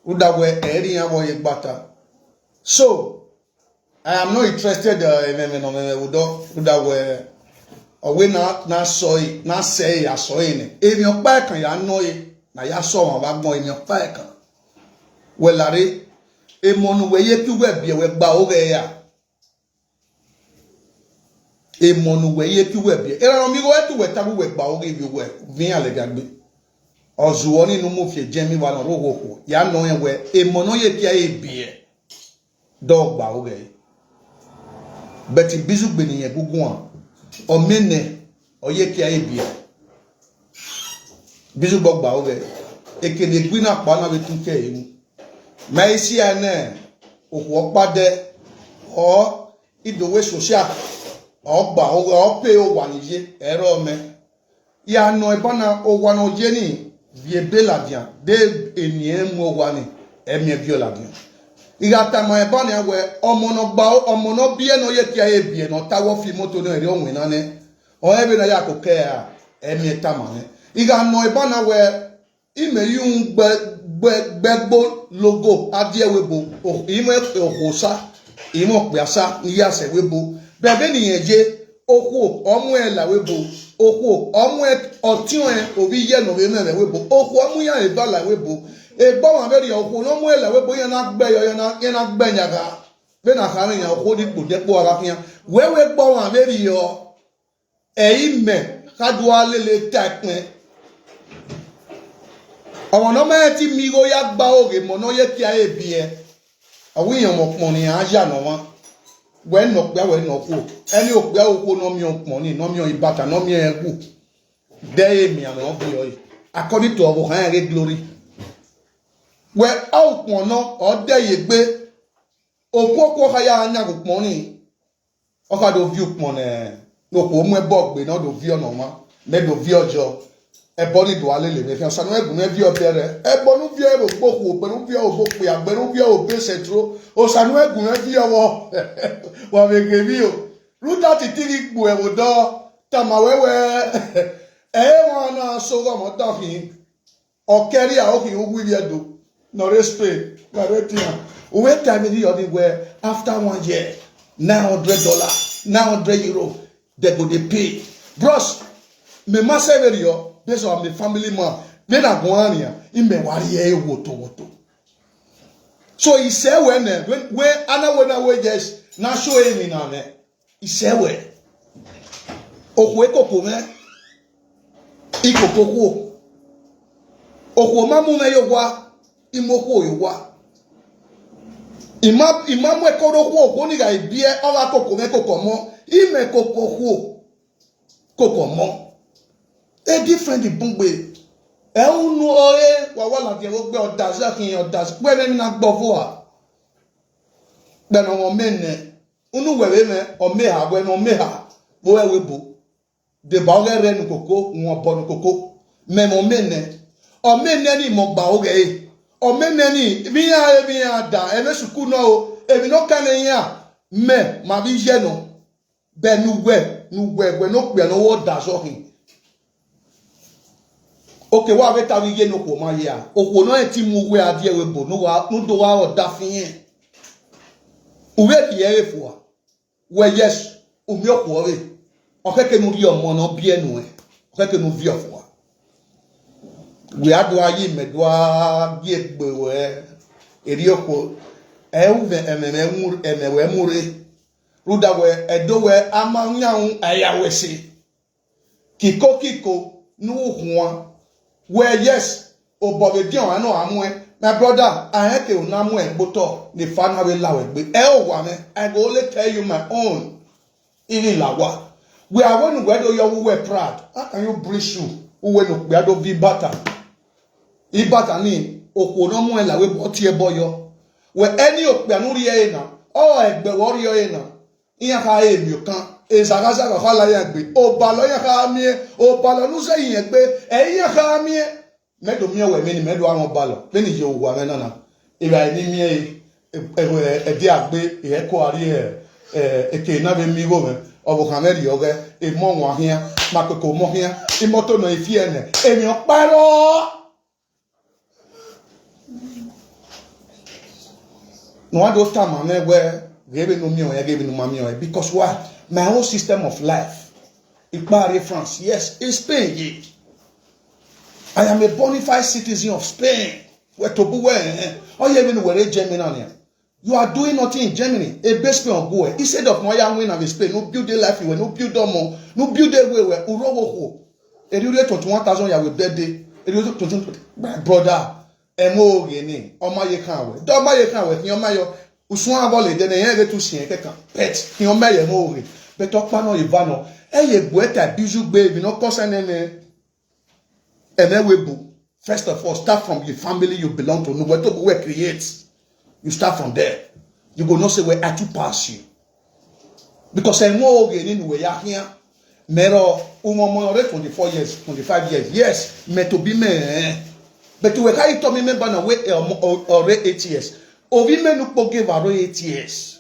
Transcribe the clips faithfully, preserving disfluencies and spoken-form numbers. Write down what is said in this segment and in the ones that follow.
Uda we eri ya wo ye gbata. So, I am not interested, uh, in me, no, me, me, udo, uda we, uh, we na, na soy, na say ya soy ne. Emi opa kan ya no ye, na ya so wa ba gbon emi opa kan. We lare, e mo nu we ye tu we bi we gba o re ya. E mo nu we ye tu we bi. E ra mi go e tu we ta we gba o re bi we. Vin ale gagbe. Ozu oni nu mo fi je mi wa no ro wo ko. Ya no ye we. E mo no ye ki a e bi e. Dogba oge. But bizu gbe ni egungun a. Omene, oye ki a e bi e. Bizu gbogba oge. Ekene gwi na pa na be tun ke emu. Ma isi ane, oku opa de, o, idowe social, ogba oge, o pe o wa ni ye, ero me. Ya no e bana o wa no je ni, vie be la dia, de eni e mu o wa ni, emi e bio la dia. Iga ta ma e bana we, omo no gba o, omo no bi e no ye ki a e bi e no, ta wo fi moto no eri o win na ne. O e be na ya ko ke a, emi e ta ma ne. Iga no e bana we, ime yun gbe, gbe, gbegbo logo, adie we bo, o, ime o ko sa, ime o pe asa, ni ya se we bo. Be be ni ye je, Okwo, omu e la we bo. Okwo, omu e, otion e, obi ye no be me we bo. Okwo, omu ya e ba la we bo. E gbo wa be ri okwo, no mu e la we bo, ye na gbe yo, ye na, ye na gbe nya ga. Be na ka ni ya okwo ni kpo de kpo ara kiyan. We we gbo wa be ri yo. E ime, ka du ale le ta pe. Omo no me ti mi go ya gba oge mo no ye ki a e bi e. Awi yan mo pon ni a ya no wa. We no pe we no ku. Eni o pe o ku no mi o pon ni, no mi o ibata, no mi e gu. De e mi an o bi o yi. According to obo kan e glory. We a o pon no, o de ye gbe. Okwo kwo ka ya anya gu pon ni. Oka do view pon e. No ko mu e bo gbe no do view no ma. Me do view ojo. E bo ni do ale le me fi. Osanu egun me view bere. E bo nu view e bo gbo ku, gbe nu view o bo pe, agbe nu view o be setro. Osanu egun me view wo. Wa me ge view. Ruta ti ti ri gbo e wo do. Ta ma we we. E wa na so go mo ta fi. Okeri a oki ugwu iri edo. No respect. Directing. Uwe time ni yodi we after one year, nine hundred dollar, nine hundred euro, they go dey pay. Bros, me ma se very yo, based on the family man. Then I go on here, in me worry e woto woto. So he say when, eh, when, when, ana when I we just, na show him in a me. Isewe. Okwe koko me. Ikoko kwo. Okwo ma mu me yo wa. Imo kwo yo wa. Ima, ima mu ekoro kwo, kwo ni ga ibie, ola koko me koko mo. Ime koko kwo. Koko mo. E different bungbe. E unu oye, wa wa la die wo gbe odaza kin odaza. We me na gbo vo a. Gbe no mo mene. Unu wewe me, omeha, we me omeha, bo we we bo. De ba oge re nu koko, won bo nu koko. Me mo mene. Omene ni mo gba oge e. Omene ni, mi ya e, mi ya da, e me suku no o, e mi no kane ya. Me, ma bi je no. Be nu we, nu we, we no pe no wo da so hin. Oke wa ve ta vi ye no ko ma ye a. Okwo no e ti mu we a die we bo, no wa, no do wa o da fin ye. Uwe ki ye e fua. We yes, umi okwo ve. Okeke nu ri omo no bi enu e. Okeke nu vi ofua. We a do ayi me do a gi egbe we. Eri okwo. E u ve eme me mu, eme we mu re. Ruda we, edo we ama nyaun e ya we se. Kiko kiko, nu hua. We yes, obo be dion ano amue. My brother, I ain't ke una mu egboto, the fan have a law egbe. E o wa me, I go only tell you my own. Ili lawa. We are when we do your we proud. How can you bring shoe? Uwe no gbe ado vi bata. Ibata ni, okwo no mu e la we bo ti e boyo. We any okpe anu ri e na. O egbe wo ri e na. Iyan ka e mi okan. E zaga zaga ka la yan gbe. O ba lo yan ka mi e. O ba lo nu se yin gbe. E iyan ka mi e. Me do mi e we me ni me do awon ba lo. Me ni yo wa me na na. E ba ni mi e. E, e, e, e di agbe, e ko ari e. E, e ke na be mi go me. O bo kan me ri oge. E mo wa hian. Ma pe ko mo hian. Imoto no e fi ene. E mi o paro. No one those time, man, where gave no me or gave no mommy or because why? My whole system of life. Ikpari France, yes, in Spain. Ye. I am a bona fide citizen of Spain. Where to be where? Oh, you even where Germany? You are doing nothing in Germany. A best Spain or go. Instead of no ya win of Spain, no build a life you no build more, no build a way where Urowo. A real twenty-one thousand ya with birthday. A real twenty, my brother. Emo gini. Oma ye kan we. Do ma ye kan we. Yo ma yo. Usun avole de ne ye tu si ke kan. Pet. Yo ma ye mo gini. But okpa no ivano. E ye gwe ta biju gbe bi no kosa ne ne. Ene we bu. First of all, start from the family you belong to. No we to we create. You start from there. You go no say we are to pass you. Because I know again in we are here. Mero umo mo re twenty-four years, twenty-five years. Yes, me to be me. But we can to me member na we or eight years. Ovi me no poge va ro eight years.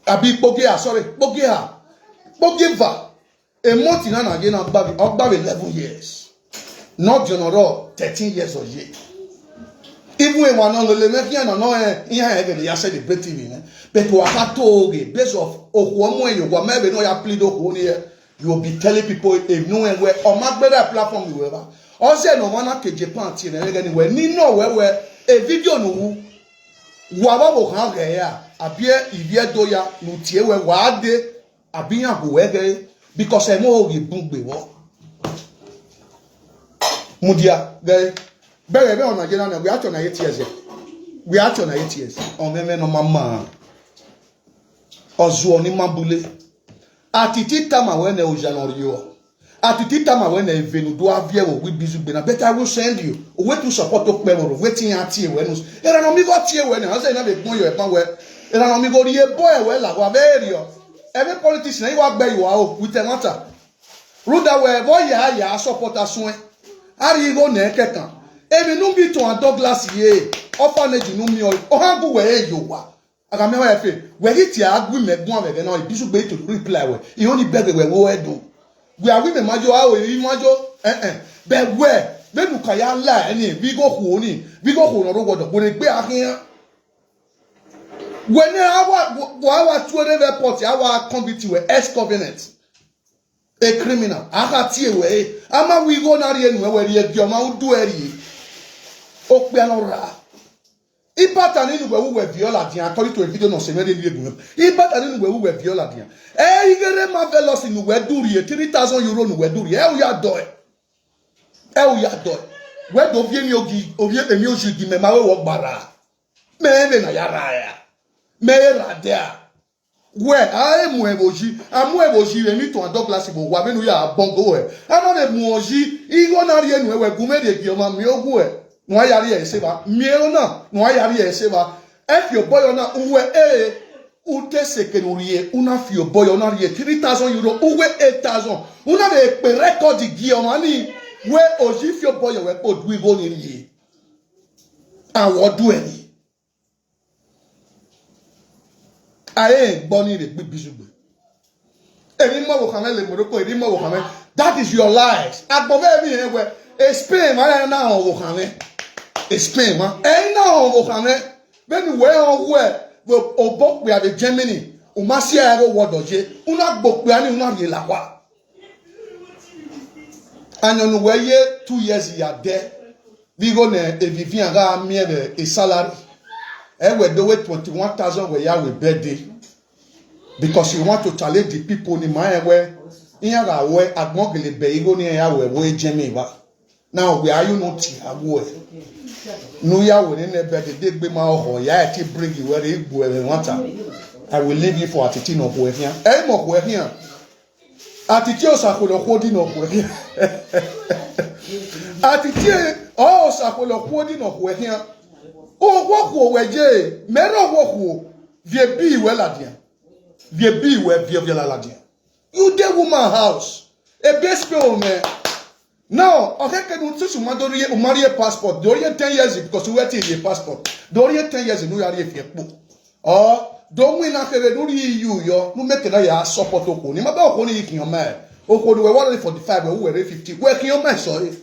Abi poge ah, sorry, poge ah. Poge va. A month in an again, I'll be eleven years. Not general thirteen years or ye. Even when one on the leme here no no eh here even ya celebrating me. But we are told based of okuomo you wa me no ya plead okuo ni. You will be telling people if no one where on my better platform you ever. Ose no one ke Japan ti na anywhere ni no where where a video no wa wa wo kan ge ya abi e ivie do ya no tie we wa de abi yan go we ge because e mo ogi bun gbe wo. Mudia ge bere be ona je na we acho na eight years. We acho na eight years. O me me no mama. Ozu oni mabule. Atiti tama we ne oja no rio. Atiti tama we ne evenu do avie wo we bizu gbe na. But I will send you. We to support to pe wo we tin ati we no. Era no mi go tie we na. Ase na be gbon yo e pan we. Era no mi go ri ebo e we la wa very o. Every politician na iwa gbe iwa o with a matter. Ruda we bo ya ya support asun e. Ari go ne kekan. Emi nu bi to an Douglas ye. Orphanage nu mi o. O hangu we e yo wa. Aga me wa fe. We gi ti agu me gun we na bisu gbe to reply we. I oni beg we wo edo. We are women majo a o yi majo. Eh eh. Be we. Be nu ka ya la eni bi go ku oni. Bi go ku no ro wodo. Bo re gbe ahin. We ne awa wa wa tuere report awa convict we ex covenant. A criminal. Aka tie we. Ama we go na ri enu we ri e bi o ma u du e ri. O pe ano ra. Ipata ninu we we viola dia according to a video no se me ri e bi. Ipata ninu we we viola dia. E igere marvelous inu we du ri e three thousand euro nu we du ri. E u ya do e. E u ya do e. We do vi emi ogi, ovi emi oju gi me ma we wo gbara. Me ebe na ya ra ya. Me ra dia. We a emu ebo ji, amu ebo ji we mi to an Douglas bo wa menu ya bongo we. Ama me mu oji, igo na ri enu we gu me de gi o ma mi ogu we. No a ya ri e se ba. Mi e o na, no a ya ri e se ba. E fi o boyo na uwe e. U te se ke no ri e, una fi o boyo na ri e three thousand euro, uwe eight thousand. Una be pe record gi o ma ni. We oji fi o boyo we po du igo ni ri e. Awo du e ni. Aye gbọ ni re gbe bizugbe. Emi mo wo kan le Morocco, emi mo wo kan. That is your lies. Agbo ve mi e we. Spain ma na o wo kan. Spain ma. E na o wo kan. Be ni we o we. We obo pe ade Germany. O ma si e ro wodo je. Una gbo pe ani una ye la wa. Anyonu we ye two years ya de. Bigo ne evivian ga mi e a salary. E we do we twenty-one thousand we ya we birthday. Because you want to challenge the people ni ma e we. Iya ga we agbon gele be igo ni ya we we jemi ba. Now we are you not here we. No ya we ni ne birthday de gbe ma oho ya e ti bring you where you go e want. I will leave you for atiti no go here. E mo go here. Atiti o sakolo kodi no go here. Atiti o sakolo kodi no go here. O wo ko we je, me ro wo ko. Vie bi we la dia. Vie bi we vie vie la la dia. You dey woman house. E best pe o me. Now, okay, can you see some do ye umari passport. Do ye ten years because you wait your passport. Do ye ten years no ya ye fi po. Oh, do we na kere do you yo. No make na ya support ko ni ma ba ko ni kin o me. O ko do we forty-five we we fifty. We kin o me sorry.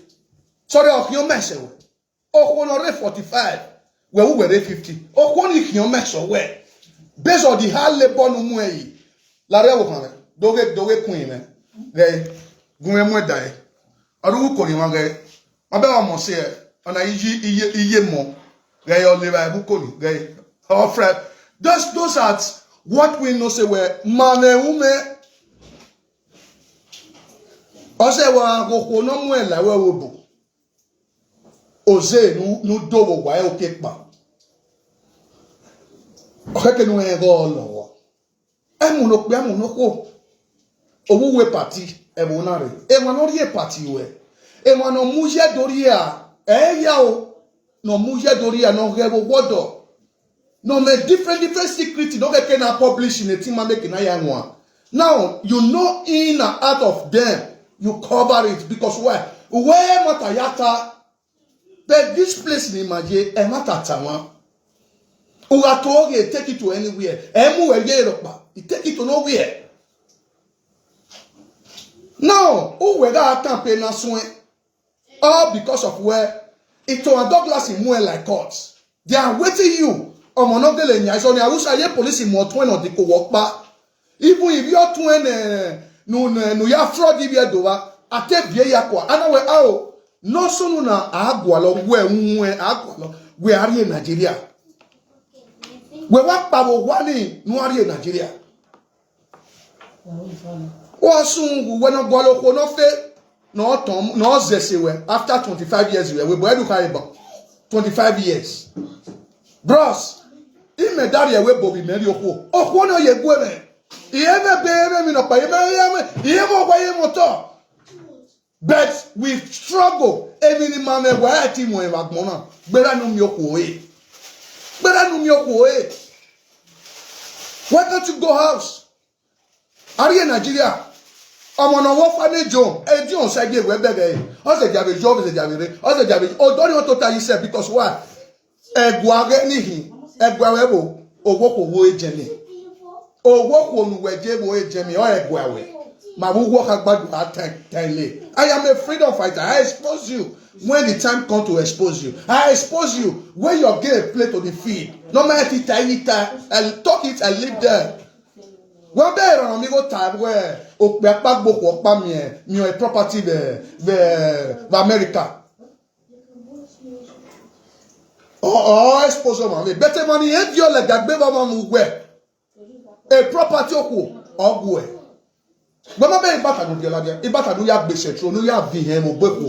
Sorry o kin o me se. Okonore forty-five. Where we were fifty. Oh, one if you mess away. Based on the hard labor no more. Lare wo kan. Doge doge kun me. Re gun me mu da e. Odu ko ni wan ge. Ma be wa mo se e. Ona iye iye iye mo. Re yo le ba bu ko ni. Re. Our friend. Those those are what we know say we man e ume. Ose wa go ko no mu e la we wo bo. Oze nu nu do wo wa e oke pa. Oke ke nu e go lo wo. Emu no pe emu no ko. Owu we party e wo na re. E wa no ri e party we. E wa no mu je dori a. E ya o. No mu je dori a no ge wo wodo. No me different different secret no get na publish in a team make na ya one. Now you know in and out of them, you cover it because why? Where matayata, but this place in Imaje, e matata one. Uga to oge take it to anywhere. Emu we ye ropa, you take it to nowhere. Now, who we got campaign na swen? All because of where Ito and Douglas in Mue like courts. They are waiting you. Omo no gele nya so ni awusa ye police in Motwen or the co-work ba. Even if you're twen eh, no no no ya fraud if you do wa. Ate vie ya kwa. Ana we ao. No so no na agwa lo we nwe agwa lo. We are in Nigeria. We wa pa wo wa ni no are in Nigeria. Wa sun gu we no gwa lo ko no fe. No tom no zese we after twenty-five years we we boy do kai bon. Twenty-five years. Bros, ime dari we bobi meri okwo. Okwo no ye gwe me. Iye me be me mi no pa iye me iye me iye mo gwa iye mo to. But we struggle. Emi ni mame wa ati mo e wa gbona. Gbera nu mi okwo e. Gbera nu mi okwo e. Why can't you go house? Are you in Nigeria? Omo no wo fa ni jo. E di on sa ge we bege. O se jabe jo, o se jabe re. O se jabe. O dori o to ta yi se because why? Egwa ge ni hi. Egwa we bo. Owo ko wo eje ni. Owo ko nu we je wo eje mi. O egwa we. Ma wo wo ka gbadu a ten ten le. I am a freedom fighter. I expose you when the time come to expose you. I expose you when your game play to the field. No matter if I talk it, I leave there. Wọ́n bẹ̀rẹ̀ ọ̀rọ̀ mi kó ta wẹ́ òpè apá gbòkò ọ̀pá mi ẹ̀ mi ò ẹ̀ property bẹ̀ bẹ̀ bẹ̀ America. Ọ̀ ọ̀ expose ọmọ mi bẹ́tẹ̀ mọ́ ni ẹ̀ di ọ̀lẹ̀ gàgbé bá ọmọ mu wẹ̀ ẹ̀ property òkú ọ̀gù ẹ̀. Gbọ́dọ̀ bẹ́ẹ̀ ìbátan ló di ọ̀la jẹ́ ìbátan ló yà gbèsè tó ló yà fi hẹ́n mo gbé kú.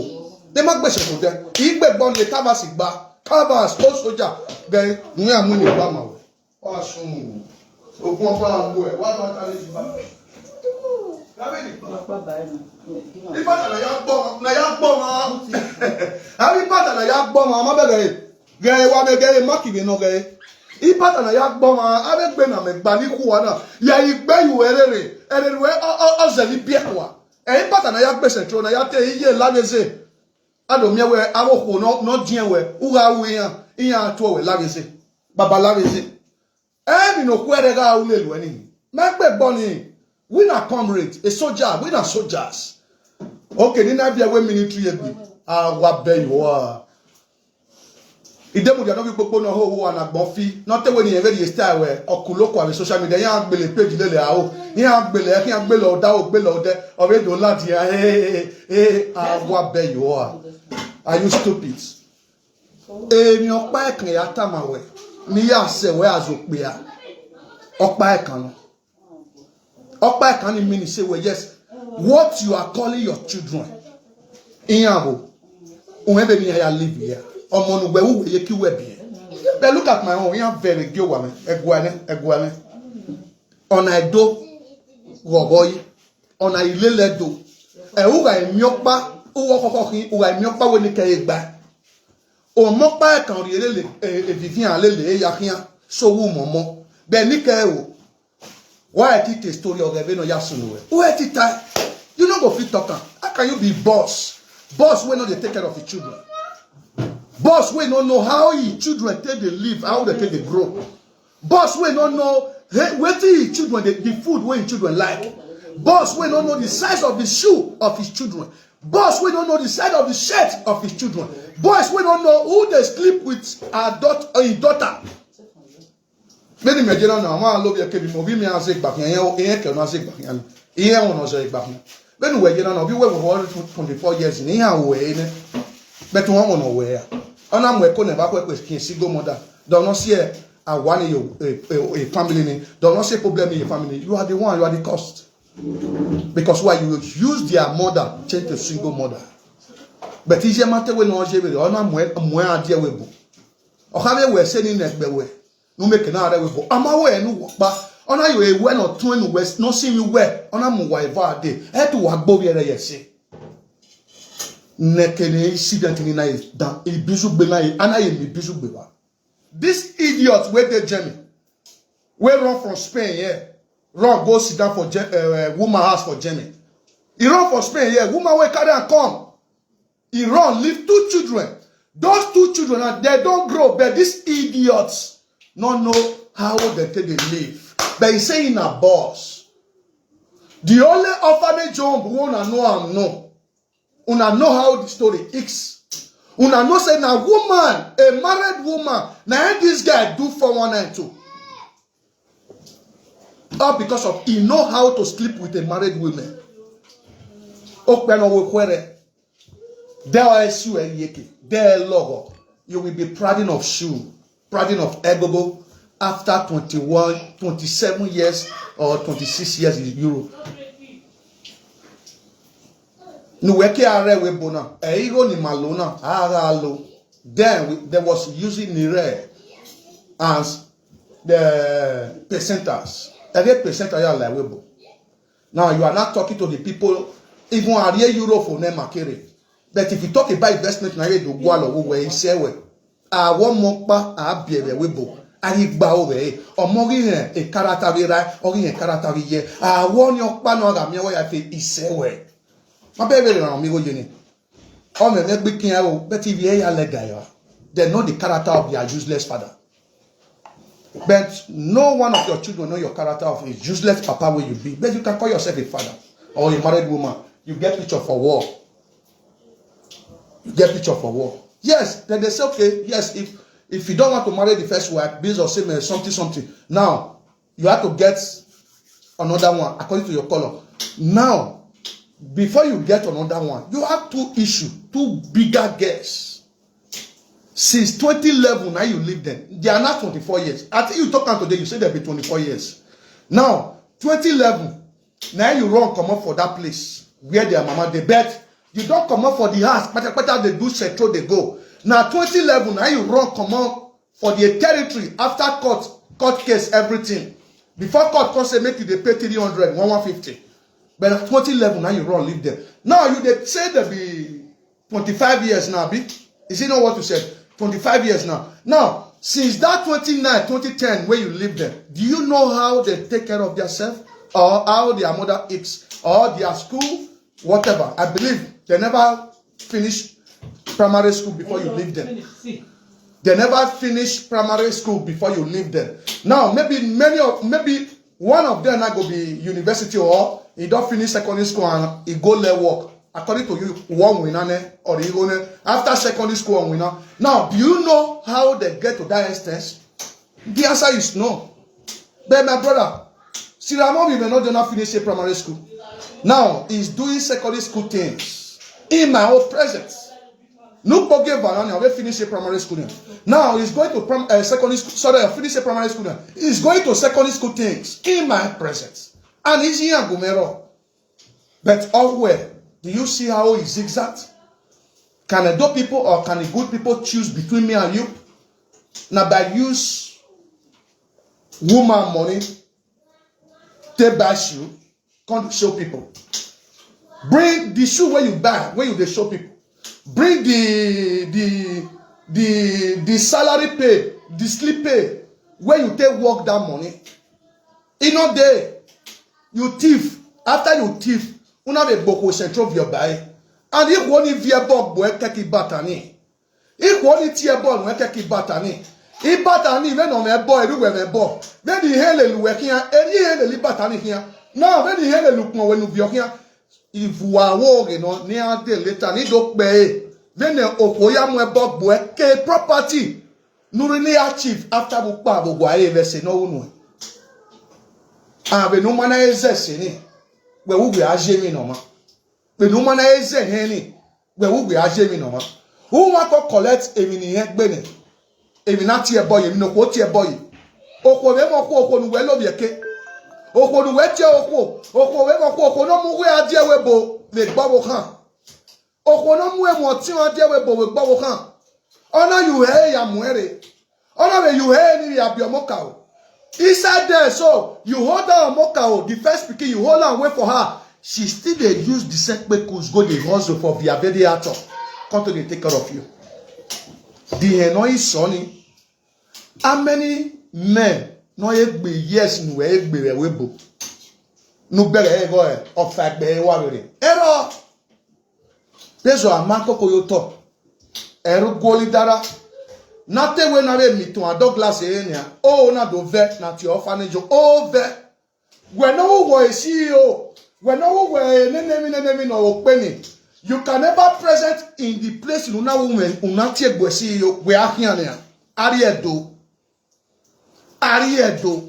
Ẹ má gbèsè tó jẹ́ ìgbẹ́ gbọ́n ni kábàásì gba kábàásì ó sójà gẹ̀ ní àmúni ìbámu. Wa sun. Okun ọba agbo ẹ, wa ma ta le ti ba. Gabidi. Ọlọ́pàá báyìí nù. Ipa na ya gbọ́, na ya gbọ́ ma. Abi ipa na ya gbọ́ ma, ma bẹ̀rẹ̀. Gẹ̀ wa me gẹ̀ ma ki me no gẹ̀. Ipa na ya gbọ́ ma, abe gbe na me gba ni ku wa na. Ya igbe yu erere. Erere we o o o ze ni bi e kwa. E ipa na ya gbe se tro na ya te iye la me ze. Ado mi we awo ko no no dien we. U ga u yan. Iyan to we la me ze. Baba la me ze. Emi no kwere ga ule lu eni. Me pe gbo ni. We na comrade, a soldier, we na soldiers. Okay, ni na bia we military egbe. Ah, wa be you are. Ide mu dia no bi popo no ho wo ana gbon fi. No te we ni e very style we. Oku lo kwa social media. Ya gbele page lele a o. Ya gbele, ya gbele oda o, gbele ode. O be do ladi ya. Hey, hey, hey, hey. Ah, wa be you are. Are you stupid? Emi ọkpa ẹkan ya tama wẹ ni ya sẹ wẹ azokpia ọkpa ẹkan nọ. Ọkpa ẹkan ni mean say wẹ yes, what you are calling your children iyan ho. Òun ẹbẹ mi ya live here. Ọmọ nu wẹ wúwẹ yẹ kí wẹ bìẹ. But look at my own, iyan very gé wà mí ẹgùn ẹni ẹgùn ẹni. Ọ̀nà ẹ̀dọ́ ghọ̀ghọ̀ yìí. Ọ̀nà ìlélẹ́dọ̀. Ẹ̀ wúwà ẹ̀mí ọkpa wúwọ́ kọ́kọ́ kí wúwà ẹ̀mí ọkpa wẹ ní kẹ́ ẹ gbà. Òmọ́pá ẹ̀kan rí eléle èvìvì hàn lélẹ̀ ẹ̀yà hìàn sówó mọ̀mọ́ bẹ́ẹ̀ ní kẹ́ ẹ wò. Wá ẹ̀ ti tè story ọ̀rẹ́ bẹ́ẹ̀ náà yà sùn rẹ̀ wọ́n ẹ̀ ti ta. You no go fit talk am. How can you be boss? Boss wey no dey take care of his children. Boss wey no know how his children take dey live, how dem take dey grow. Boss wey no know hey, wetin his children dey the food wey his children like. Boss wey no know the size of the shoe of his children. Boss wey no know the side of the shirt of his children. Boys wey no know who dey sleep with her daughter, him daughter. Many me jena na ma lo bi ke bi mo bi mi ase gba yan o, e ke no ase gba yan. Iye won no se gba yan. Benu we jena na bi we we twenty-four years ni ya we ne. But won won we ya. Ona mo ko ne ba ko pe kin single mother. Do not see a one in your a, a, a family ni. Do not see problem in your family. You are the one, you are the cost. Because why? You use their mother change to single mother. But ije mate we no je be ona mo mo adie we bo. O ka be we se ni ne gbe we. No make na re we bo. Ama we nu wo pa. Ona yo e we no tun enu we no si mi we. Ona mo wa eva de. E tu wa gbo bi ere yesi. Nekene incident ni na e dan. Ibizu gbe na e. Ana ye mi bizu gbe wa. This idiot wey dey Germany, wey run from Spain here, run go sit down for Ge- uh, woman house for Germany. He run for Spain here, woman wey carry am come. He run, leave two children. Those two children, now, they don grow, but these idiots no know how dem take dey live. But he say he na boss. The only orphanage home wey una know am know. Una know how the story is. Una know say na woman, a married woman, na him this guy do four one nine too. All because of he know how to sleep with a married woman. Okpeno wekwere. There are S U L yeke. There are logo. You will be proud of shoe, proud of egogo after twenty-one, twenty-seven years or twenty-six years in Europe. Nuweke are we bona. Eigo ni malona. Ara lo. Then we, there was using nire as the percenters. Every percenter ya la we bo. Now you are not talking to the people. Even are Euro for them makere. But if you talk about investment, na you do go along we say we. Awo mo pa a bi ebe we bo. Ayi gba o we. Omo ri yen e karata wi ra, o ri yen karata wi ye. Awo ni o pa no ga mi o ya fe ise we. Ma be be na mi go ye ni. O me me gbe kin o, but if you ya le ga yo. They know the character of their useless father. But no one of your children know your character of a useless papa where you be. But you can call yourself a father or a married woman. You get picture for war. You get picture for war. Yes, then they say, okay, yes, if if you don't want to marry the first wife, based on say, eh, something, something. Now, you have to get another one according to your color. Now, before you get another one, you have two issue, two bigger girls. Since twenty eleven, now you leave them. They are not twenty-four years. I think you talk am today, you say they be twenty-four years. Now, twenty eleven, now you run comot for that place where their mama dey. But you don comot for the house, patapata dey do settle dey go. Na twenty eleven, now you run comot for the territory after court, court case, everything. Before court come say make you dey pay three hundred, one one fifty. But na twenty eleven, now you run leave them. Now you dey say they be twenty-five years now, abi? Is it not what you said? Twenty-five years now. Now, since that twenty-nine, twenty ten, where you live there, do you know how they take care of themselves? Or how their mother eats? Or their school? Whatever. I believe they never finish primary school before you leave them. They never finish primary school before you leave them. Now, maybe many of, maybe one of them now go be university or he don't finish secondary school and he go lay work. According to you, one winner ne, or he go ne, after secondary school, one winner. Now, do you know how they get to that extent? The answer is no. But my brother, Siramobi may not just finish a primary school. Now, he's doing secondary school things in my own presence. Nukpo gave Vanani, I will finish a primary school now. Now, he's going to prim- uh, secondary school. Sorry, I finish a primary school now. He's going to secondary school things in my presence. And he's here, Gumero. But all where, do you see how he zigzags? Can the dope people or can the good people choose between me and you? Now, by use woman money, take buy shoe, come to show people. Bring the shoe where you buy, where you dey show people. Bring the the the the salary pay, the sleep pay, where you take work that money. E no dey. You thief. After you thief, una be boko central via buy. And if one via bog boy take it batani. If one tear ball when take it batani. If batani when on a boy, everywhere a ball. When the hell lu here, any hell li batani here. Now when the hell look more when you be here. Ivuawo ghe nọ ne a de later ni do kpe e. Vbene okhuo ya mu ẹbọ gbe uẹ ke property ne u rhirhi achieve after vbe ukpa vbe owa ẹre vbe ẹse ne ọ ru nuẹn. And vbene u ma na re zẹ ẹse ni, wẹ wu wẹ a ye emwi ne ọmwa. Vbene u ma na re zẹ ẹhẹn ni, wẹ wu wẹ a ye emwi ne ọmwa. U ma kọ collect emwi ne irẹn gbe nẹ. Emwi na tie ẹbọ ye, emwi ne okhuo tie ẹbọ ye. Okhuo vbe mwẹ okhuo, okhuo ne uwẹ lovbiẹ ke. Okhuo ne uwẹ tie okhuo, okhuo vbe mwẹ okhuo, okhuo ne ọ mu uwẹ a die ẹvbo ebo vbe egbe ọvbokhan. Okhuo ne ọ mu emu ọtiọnrẹn a die ẹvbo ebo vbe egbe ọvbokhan. Ọ na ye uhe ẹre ya mu ẹre. Ọ na vbe ye uhe ẹre ni vbe ya biẹ ọmọkaro. Inside there, so you hold that ọmọkaro, the first pikin, you hold am wait for her. She still dey use the same kpekus go dey hustle for via very ato. Come to dey take care of you. The hen no is sunny. How many men no egbe yes nu egbe we bo? Nu bẹrẹ ẹghọ ẹ, ọfa ẹgbẹ ẹ wa rere. Error. Pezo ama koko yo tọ. Ẹrugwoli dara. Na te wẹ na vbe mi tun a Douglas ere nia. O na do vẹ na tie orphanage o vẹ. Wẹ ne ọ ru wẹ e C E O, wẹ ne ọ ru wẹ enenemi, enenemi ne ọ ru okpeni. You can never present in the place ne u na ru mwẹ, u na tie egbe C E O, wẹ a khian nia. A rhie ẹdo. A rhie ẹdo.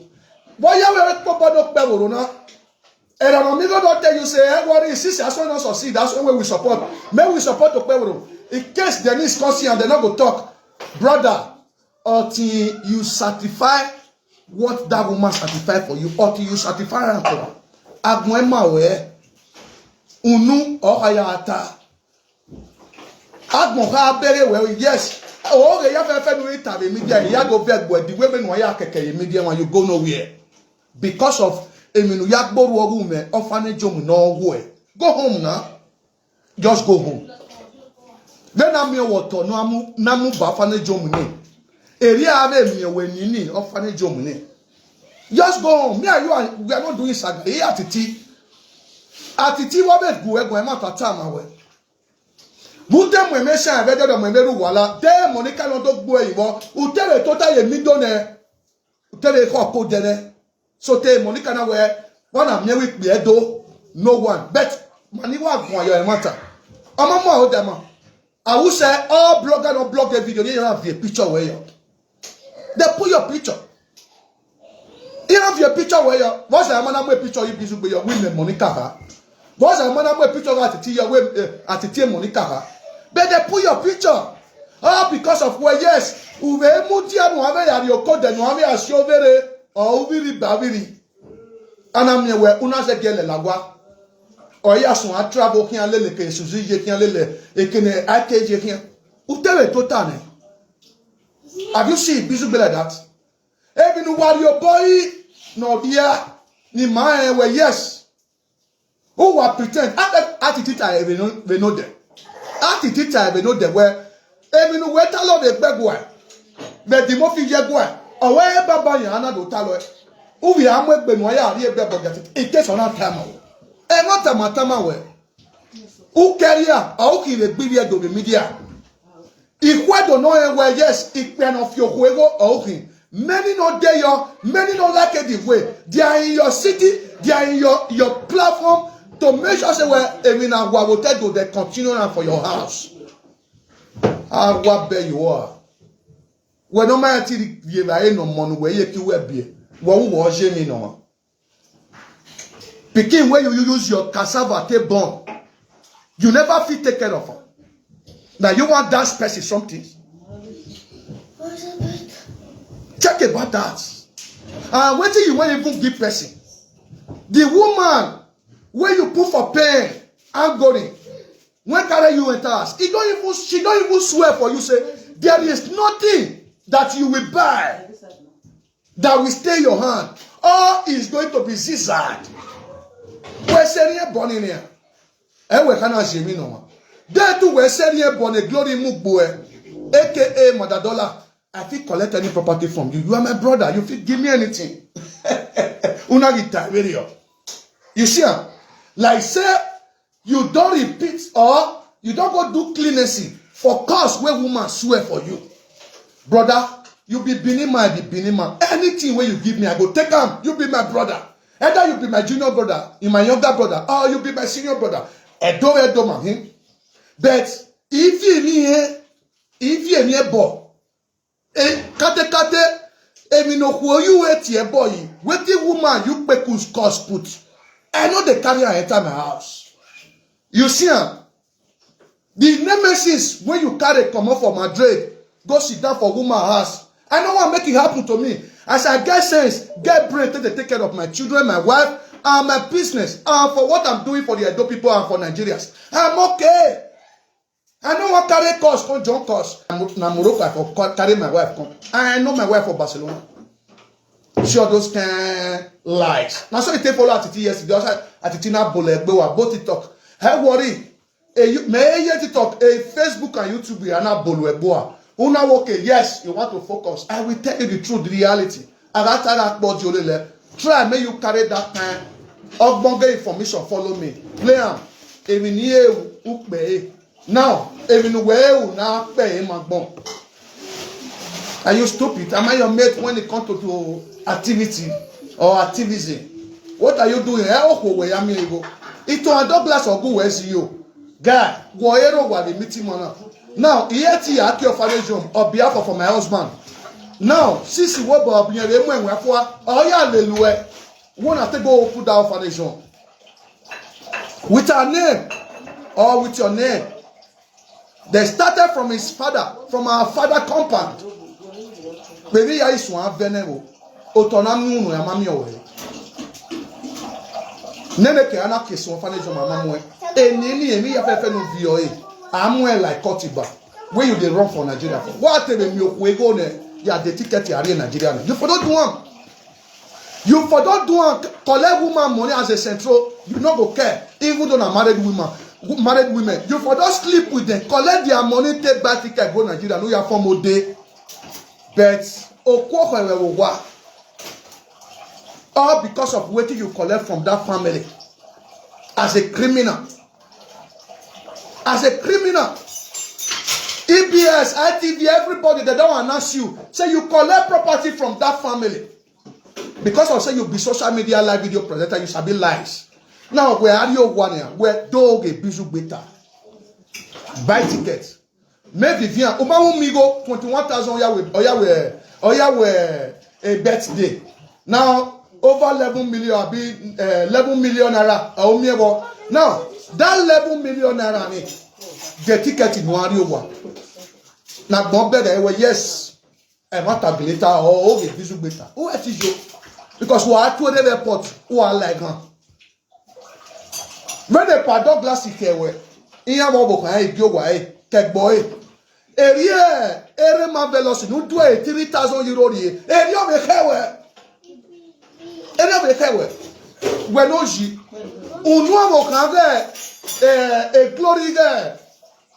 Vbe ọ ya wẹ vbe kpobọ ne okpẹvbo rro na? Erọnọ mi gho do tell you say, eh, worry, since as well not succeed, that's when we support. May we support okpẹvbo rro. In case Dennis come see and they no go talk, brother, until you satisfy what that woman satisfy for you, until you satisfy her to her. Agbọn ẹ ma wẹ unu ọ kha ya ta. Agbọn kha bẹghe wẹ, yes. O ghe ya fẹfẹ nu ita vbe media, ya go vẹ gbe the way me nu ya keke ye media, when you go nowhere. Because of emwi ne u ya gbe orhu ọghe mwẹ, orphanage home ne ọ ru ẹ. Go home now. Just go home. Vbene a miẹn wẹ otọ ne a mu, ne a mu ba orphanage home ni. Erriọ a vbe miẹn wẹ nini orphanage home ni. Just go home. Me and you are, we are not doing saga. He Atiti. Atiti wa vbe gu ẹguae ma ta ta ma wẹ. Vbe u te mu emẹ shine vbe ẹdẹdẹ mu emẹ rre uwala. De Monica nọ do gbe ẹre vbọ. U te vbe tota ye middle nẹ. U te vbe khọ ko dẹ nẹ. So te Monica na wẹ, wa na miẹn wẹ ikpia Ẹdo, no one. But mani wa guan yọ ẹmwata. Ọma mu aro dama. I will say all blogger no blog a video, they don't have a picture where you. They put your picture. You have your picture where you. What's the man a picture you busy with your women Monica ha? What's the man a picture Atiti your way, uh, Atiti Monica ha? But they put your picture. All because of where, yes, uve mudia no ave ya yoko de no ave asio vere, or uviri baviri. Ana miẹn wẹ u na zẹ giẹlẹ lagua. Ọ ya sun a travel khian lele ke Suzi ye khian lele, ekene a ke ye khian. U te vbe tota nẹ. Have you seen Bizugbe like that? Emwi ne uwa rhie obọ yi ne ọ dia ni ma rẹn wẹ, yes. Uwa pretend. A, a, Atiti ta vbe no, vbe no dẹ. Atiti ta vbe no dẹ wẹ, emwi ne uwẹ talọ vbe gbe ẹguae, vbe Dimofi ye ẹguae, ọ wẹ e baba yan a na do talọ. Uvie a mu egbe ne uwa ya rhie egbe ẹbọ dia Atiti, in case ọ na tama wẹ. Ẹ na tama tama wẹ. Ukẹria, ọ u khin vbe gbe ivbi Ẹdo vbe media. Ikhuẹdo nọ rẹn wẹ, yes, ikpia ne ọ fi okhuo igho ọ u khin. Many no dey your, many no like it the way. They are in your city, they are in your, your platform to make sure say, well, emwi na wa wo te do, they continue am for your house. A wa bẹ you are. Wẹ ne ọ ma ti rhie evbare ne ọmọ ne uwẹ ye ki uwẹ biẹ. Wẹ wu wẹ ọ ye emwi ne ọmwa. Pikin wey you use your cassava take born, you never fit take care of am. Na you wan dash person something? Check about that. And wetin you wan even give person? The woman wey you put for pain, agony, wey carry you enter house, e don even, she don even swear for you say there is nothing that you will buy that will stay your hand. All is going to be zigzag. Wẹ sẹ riẹn bọ ni nia. Ẹ wẹ ka na zẹ emwi nọ wan. Then to wẹ sẹ riẹn bọ ni, Glory mu gbo ẹ. A K A Mother Dollar. I fit collect any property from you. You are my brother. You fit give me anything. Una ghi ta vberriọ. You see am? Like say you don repeat or you don go do clemency for cause wey woman swear for you. Brother, you be Benin man, I be Benin man. Anything wey you give me, I go take am. You be my brother. Either you be my junior brother, you my younger brother, or you be my senior brother. Edo, Edo man, eh? But if you me here, if you me here, boy, eh, kate kate, emi no who you wait here, boy. Waiting woman, you pekus cause put. I know they carry her enter my house. You see am? The nemesis wey you carry comot for Madrid, go sit down for woman house. I no wan make it happen to me. As I get sense, get brain, take dey take care of my children, my wife, and my business, and for what I'm doing for the Edo people and for Nigerians. I'm okay. I no wan carry curse come join curse. Na Mo-, na Morocco I for ca-, carry my wife come. I know my wife for Barcelona. See all those kind lies. Na so e take follow Atiti yesterday. Also, Atiti na bole egbe wa, both TikTok. Hey, worry. Hey, you, me, hey, TikTok, hey, Facebook and YouTube, you are not bole egbe wa. Una okay? Yes, you want to focus. I will tell you the truth, the reality. Agatara kpọji olele. Try make you carry that kind ogbonge information follow me. Play am. Emi ni ewu ukpe e. Now, emi nu we ewu na pe e magbon. Are you stupid? Am I your mate when it comes to, to activity or activism? What are you doing? Eh, okwo we ya mi ego. Ito and Douglas Ogu we si yo. Guy, wo ero wa the meeting man. Now, here ti ya ki ofare jom on behalf of my husband. Now, sisi wo bo obiyan re mu enwe afua. Oya lelue. Wanna take go put that foundation with her name or with your name. They started from his father, from our father compound. Baby, ya is one venerable. Autonomy no ya mami owe. Nene ke ana ke so foundation mama mo. Eni ni emi ya fefe no vi o e. Amu e like Kotiba. Where you dey run for Nigeria for? What tell me you go ne? Ya the ticket ya Nigeria. You for don't do one. You for don't do am, collect woman money as a central, you no go care. Even though na married woman, married women, you for don't sleep with them, collect their money, take buy ticket, go Nigeria, no your form day. But Okwokwe will wa. All because of what you collect from that family as a criminal. As a criminal. E B S, I T V, everybody, they don't announce you. Say you collect property from that family. Because of say you be social media live video presenter, you sabi lies. Now, where are you one here? Where dog a bizu beta? Buy tickets. Make Vivian, Uma Umigo, twenty-one thousand Oyawe, Oyawe, Oyawe, a birthday. Now, over eleven million, abi, eh, eleven million naira, Omiego. Now, that eleven million naira, ni, the ticket in Wariowa. Now, don't beg, eh, well, yes. Eh, what a glita, oh, okay, this will better. Who else is you? Because we are to the airport, who are like, huh? When the paddock glass is here, we, in your mobile, eh, go away, take boy. Area, area marvelous, no do a three thousand euro, area of a hair, area of a hair. When no ji, Unu amo kan, eh, a glory there.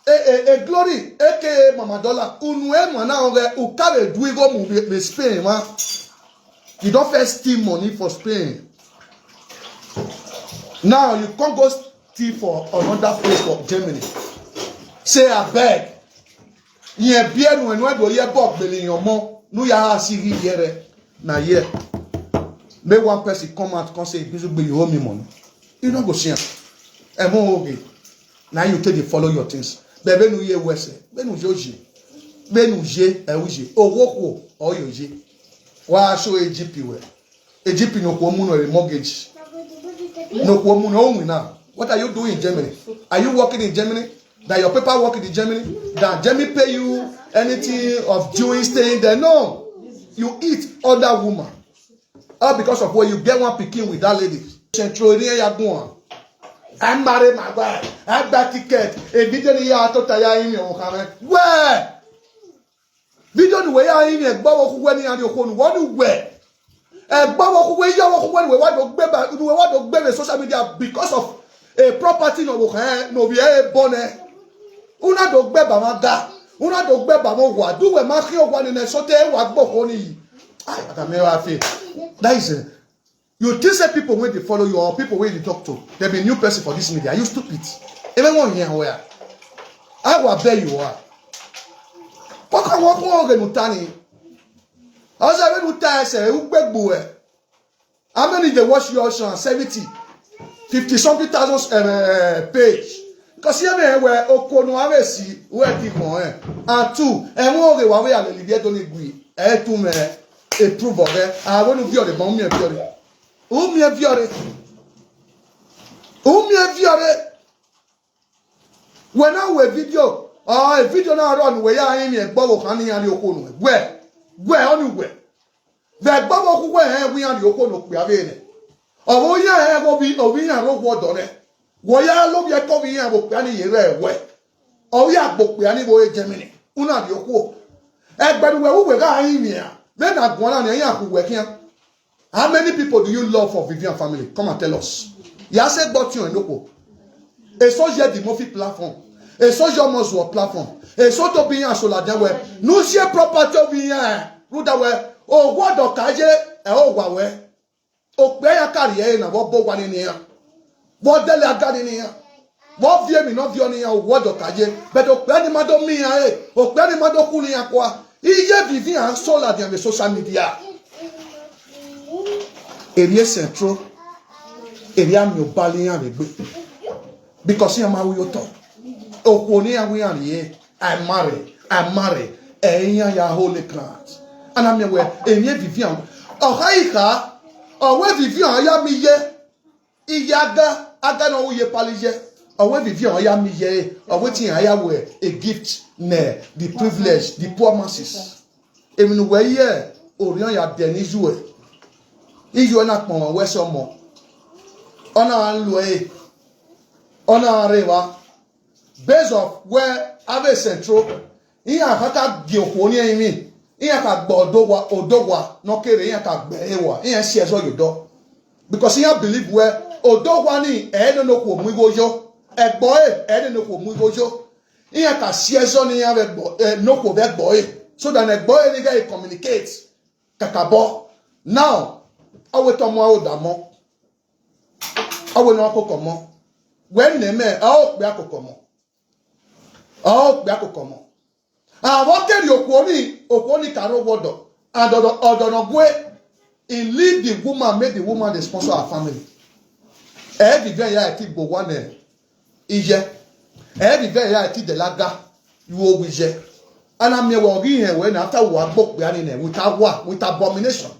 A, a, a glory, A K A Mama Dollar. Unu e mana onge, ukave duigo mu be, be Spain, ma. You don't first steal money for Spain. Now you can't go steal for another place for Germany. Say, I beg. Yen bie nu enu edo ye bog beli yon mo. Nu ya ha si ri yere. Na here. Make one person come out, come say, "Bizu gbe, you owe me money." You no go see am. Emo oge. Now you take dey follow your things. But when you hear we say, when you je, when you je, eh, you je. Oh, wo, wo, oh, you je. Wa show A G P we. A G P no ko mu no remortgage. No ko mu no win now. What are you doing in Germany? Are you working in Germany? That your paperwork in Germany? That Germany pay you anything of doing, staying there? No. You eat other woman. All because of where you get one pikin with that lady. Central area ya go on. I marry my wife. I buy ticket. Immediately ya to taya in your home. Where? Video ni we ya in a bow who when you are your home. What do we? A bow who we ya who when we want to be by, we want to be social media because of a property no we no be a bonnet. Una do gbe ba ma ga. Una do gbe ba mo wa. Do we ma ki o wa ni ne so te wa gbo ko ni. Ai, ata me wa fe. That is it. You think say people wey dey follow you or people wey dey talk to, they be new person for this media. Are you stupid? Even one here where? I will bear you are. Kọ́kọ́ wọ́n kún ọ̀rẹ́ nu ta ni. Ọ̀sẹ̀ rẹ̀ nu ta ẹsẹ̀ rẹ̀ wípé gbò ẹ̀. How many dey watch your show? Seventy, fifty something thousand, eh, eh, page. Because here me where Okono Aresi where the one, eh. And two, and one okay, why we are the Libya don't agree. Eh, two me, a proof of it. I want to be on the bomb, me a fury. Who me a fury? Who me a fury? When I we video, ah, a video now run where I am here, Bobo Hani and Okono. Where? Where on you where? The Bobo who where we and Okono Piavene. Or we are go be, or we are no water. Where ya look ya copy and Bopiani yere where? Or we are Bopiani boy Germany. Una Yoko. Egbedu we who we got in here. Men are going on here who work here. How many people do you love for Vivian family? Come and tell us. Yase gbọ́ tí o ń lóko. Èso yẹ the Murphy platform. Èso yẹ ọmọ zuọ platform. Èso tó bí yàn aṣọ làjẹ́ wẹ̀. Nu ṣe property ó bí yàn ẹ̀. Rúdà wẹ̀. Owó ọ̀dọ̀ ká yé ẹ̀ ó wà wẹ̀. Òpè ẹ̀yà kárí ẹ̀ nà wọ́n bó wa nínú yàn. Wọ́n délé agá nínú yàn. Wọ́n fi èmi náà fi ọ nìyàn owó ọ̀dọ̀ ká yé. Bẹ̀tẹ̀ òpè ẹni má dó mí yàn ẹ̀. Òpè ẹni má dó kú nìyàn kọ́ a. Iye Vivian sọ làjẹ́ wẹ̀ social media. Area Central, area mi ò bá lè yàn rẹ̀ gbé. Because yàn máa wúyọ tọ̀. Òkú ní àwọn yàn rèé. I marry, I marry. Ẹ̀yin ya holy ground. And I'm aware, èmi Vivian. Ọ̀há ìhà, ọ̀wé Vivian ya mi yé. Iye aga, aga na uye pali yé. Ọ̀wé Vivian ya mi yé. Ọ̀wé tí yàn ya wẹ̀ a gift nẹ̀ the privilege, the poor masses. Èmi nù wẹ̀ yẹ òrìàn yà dẹ̀ ní yú ẹ̀. Iyú ẹ̀ nà pọ̀n wẹ̀ sọ mọ̀. Ọ̀nà à ń lo ẹ̀. Ọ̀nà à ń rè wá. Based off where Ave Central. Ìyẹn àkàkà gé òkú ní ẹ̀yìn mi. Ìyẹn kà gbọ́ òdòwà òdòwà nọ́kèrè ìyẹn kà gbẹ̀ ẹ̀ wà. Ìyẹn ṣe ẹ̀zọ́ yòó dọ́. Because ìyẹn believe where òdòwà ní ẹ̀ ẹ̀ nínú kò mú igbó yó. Ẹ̀gbọ́n ẹ̀ ẹ̀ nínú kò mú igbó yó. Ìyẹn kà sí ẹ̀zọ́ ní ìyẹn bẹ gbọ́ ẹ̀ nínú kò bẹ gbọ́ ẹ̀. So that ẹ̀gbọ́n ẹ̀ ní gẹ̀ communicate. Kàkà bọ́. Now, ọwọ́ ètò ọmọ àwọn ọ̀dà mọ́. Ọwọ́ náà kò kọ̀ mọ́. Wẹ́n nẹ̀mẹ́ ẹ̀ ọ́ pé àkókò mọ́. Ọ́ pé àkókò mọ́. Àwọn kẹ́rì òkú oní òkú oní kàró wọ́dọ̀. Ọ̀dọ̀nà gbé. He leave the woman, make the woman dey sponsor her family. Ẹ ẹ́ dìgbẹ́ ìyá ẹ̀ tí gbò wá nẹ̀ iye. Ẹ ẹ́ dìgbẹ́ ìyá ẹ̀ tí dẹ̀ lága. Ìwọ ògùn iye. And I'm here working here when after we are broke behind him with our war, with abomination.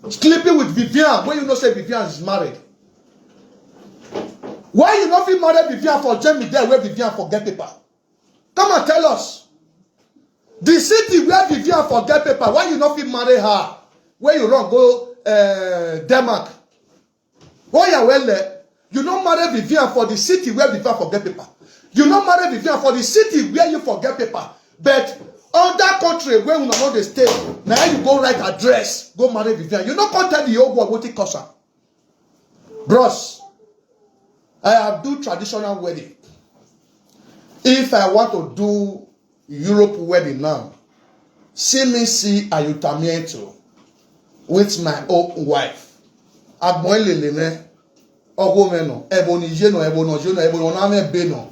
Sleeping with Vivian when you know say Vivian is married. Why you no fit marry Vivian for Jamie there where Vivian for get paper? Come and tell us. The city where Vivian for get paper, why you no fit marry her? Where you run go uh, Denmark? Oh yeah, well, uh, you no marry Vivian for the city where Vivian for get paper. You no marry Vivian for the city where you for get paper. But on that country where una no dey stay, now you go write address, go marry Vivian. You no come tell the whole world wetin cause am. Bros, I have do traditional wedding. If I want to do Europe wedding now, see me see Ayutamiento with my own wife. Agbon elele me, ogo me no, ebo ni je no, ebo no je no, ebo no na me be no.